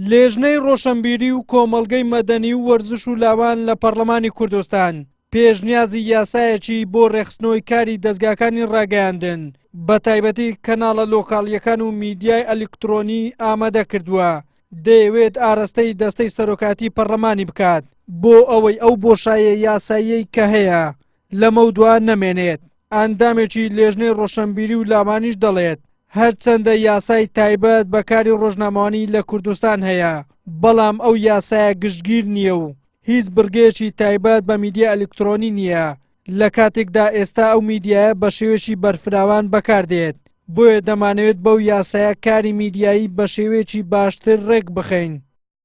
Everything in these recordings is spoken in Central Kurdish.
لێژنەی ڕۆشنبیری و کۆمەڵگەی مەدەنی و وەرزش و لاوان لە پەڕلەمانی کوردستان پێشنیازی یاسایەکی بۆ ڕێکخستنەوەی کاری دەزگاکانی ڕاگەیاندن بەتایبەتی کەناڵە لۆکاڵییەکان و میدیای ئەلیکترۆنی ئامادە کردووە، دەیەوێت ئاراستەی دەستەی سەرۆکایەتی پەڕلەمانی بکات بۆ ئەوەی ئەو بۆشاییە یاساییەی کە هەیە لەمەودوا نەمێنێت. ئەندامێکی لێژنەی ڕۆشنبیری و لاوانیش دەڵێت، هەرچەندە یاسای تایبەت بە کاری ڕۆژنامەوانی لە کوردستان هەیە، بەڵام ئەو یاسایە گشتگیر نییە و هیچ بڕگەیەکی تایبەت بە میدیای ئەلیکترۆنی نییە، لە کاتێکدا ئێستا ئەو میدیایە بە شێوەیەکی بەرفراوان بەکاردێت، بۆیە دەمانەوێت بەو یاسایە کاری میدیایی بە شێوەیەکی باشتر ڕێکبخەین.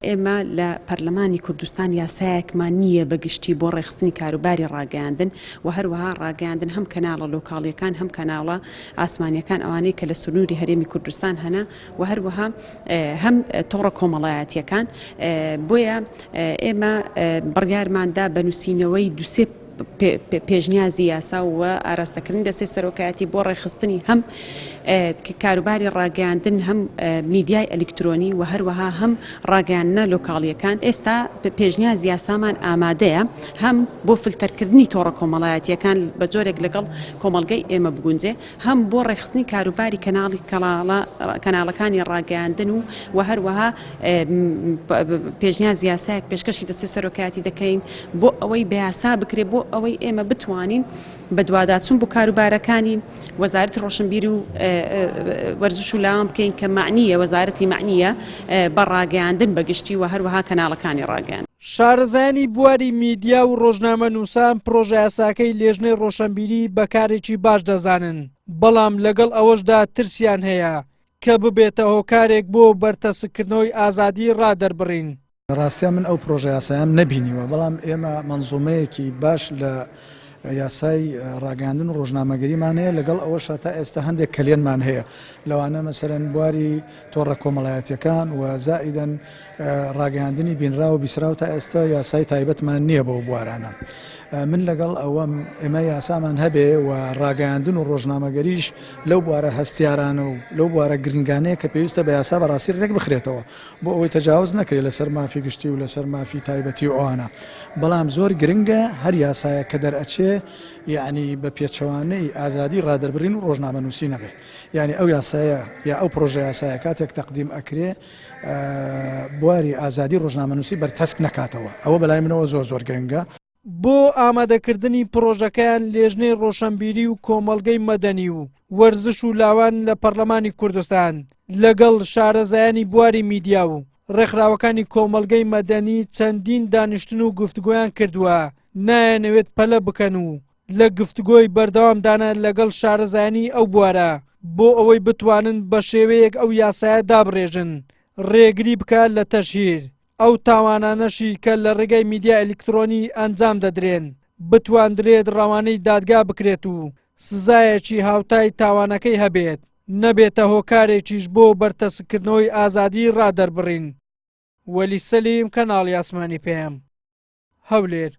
ئێمە لە پەرلەمانی کوردستان یاسایەکمان نییە بە گشتی بۆ ڕێکخستنی کاروباری ڕاگەیاندن و هەروەها ڕاگەیاندن هەم کەناڵە لۆکاڵیەکان هەم کەناڵە ئاسمانیەکان ئەوانەی کە لە سنووری هەرێمی کوردستان هەنە و هەروەها هەم تۆڕە کۆمەڵایەتیەکان بۆیە ئێمە بڕیارماندا بە نووسینەوەی دوسێ پێشنیازی یاسا و ئاراستەکردنی دەستەی سەرۆکایەتی بۆ ڕێکخستنی هەم کاروباری ڕاگەیاندن هەم میدیای ئەلیکترۆنی و هەروەها هەم ڕاگەیاندنە لۆکاڵیەکان ئێستا پێشنیازی یاسامان ئامادەیە هەم بۆ فلتەرکردنی تۆڕە کۆمەڵایەتیەکان بە جۆرێک لەگەڵ کۆمەڵگەی ئێمە بگونجێ هەم بۆ ڕێکخستنی کاروباری کەناڵی کەناڵەکانی ڕاگەیاندن و و هەروەها پێشنیازی یاسایەک پێشکەشی دەستەی سەرۆکایەتی دەکەین بۆ ئەوەی بە یاسا بکرێت بۆ ئەوەی ئێمە بتوانین بەدواداچوون بۆ کاروبارەکانی وەزارەتی ڕۆشنبیری و وەرزش و لاوان بکەین کە مەعنییە وەزارەتی مەعنییە بە ڕاگەیاندن بە گشتی و هەروەها کەناڵەکانی ڕاگەیاندن. شارەزایانی بواری میدیا و ڕۆژنامەنووسان پڕۆژەیاساکەی لێژنەی ڕۆشنبیری بە کارێکی باش دەزانن، بەڵام لەگەڵ ئەوەشدا ترسیان هەیە کە ببێتە هۆکارێک بۆ بەرتەسککردنەوەی ئازادیی ڕادەربڕین. لە ڕاستیا من ئەو پرۆژە یاسایەم نەبینیوە، بەڵام ئێمە مەنزومەیەکی باش لە یاسای ڕاگەیاندن و ڕۆژنامەگەریمان هەیە، لەگەڵ ئەوەشا تا ئێستا هەندێک کەلێنمان هەیە، لەوانە مەسەلەن بواری تۆڕە کۆمەڵایەتیەکان و زائیدەن ڕاگەیاندنی بینراو و بیسراو تا ئێستا یاسای تایبەتمان نییە بەو بوارانە. من لەگەڵ ئەوەم ئێمە یاسامان هەبێ و ڕاگەیاندن و ڕۆژنامەگەریش لەو بوارە هەستیارانە و لەو بوارە گرنگانەیە کە پێویستە بە یاسا بەڕاستی ڕێک بخرێتەوە. بۆ ئەوەی تەجاوز نەکرێت لەسەر مافی گشتی و لەسەر مافی تایبەتی و ئەوانە بەڵام زۆر گرنگە هەر یاسایەک کە دەرئەچێ یعنی بە پێچەوانەی ئازادی ڕادەربڕین و ڕۆژنامەنووسی نەبێ یعنی ئەو یاسایە یا ئەو پرۆژە یاسایە کاتێک تەقدیم ئەکرێ بواری ئازادی ڕۆژنامەنووسی بەرتەسک نەکاتەوە ئەوە بەلای منەوە زۆر زۆر گرنگە. بۆ ئامادەکردنی پڕۆژەکەیان لێژنەی ڕۆشەنبیری و کۆمەڵگەی مەدەنی و وەرزش و لاوان لە پەڕلەمانی کوردستان لەگەڵ شارەزایانی بواری میدیا و ڕێکخراوەکانی کۆمەڵگەی مەدەنی چەندین دانیشتن و گفتگۆیان کردووە نایانەوێت پەلە بکەن و لە گفتگۆی بەردەوامدانە لەگەڵ شارەزایانی ئەو بوارە بۆ ئەوەی بتوانن بە شێوەیەک ئەو یاسایە دابڕێژن ڕێگری بکات لە تەشهیر ئەو تاوانانەشی کە لە ڕێگای میدیای ئەلیکترۆنی ئەنجام دەدرێن، بتواندرێت ڕەوانەی دادگا بکرێت و سزایەکی هاوتای تاوانەکەی هەبێت، نەبێتە هۆکارێکیش بۆ بەرتەسککردنەوەی ئازادیی ڕادەربڕین. وەلی سەلیم، کەناڵی ئاسمانی پەیام، هەولێر.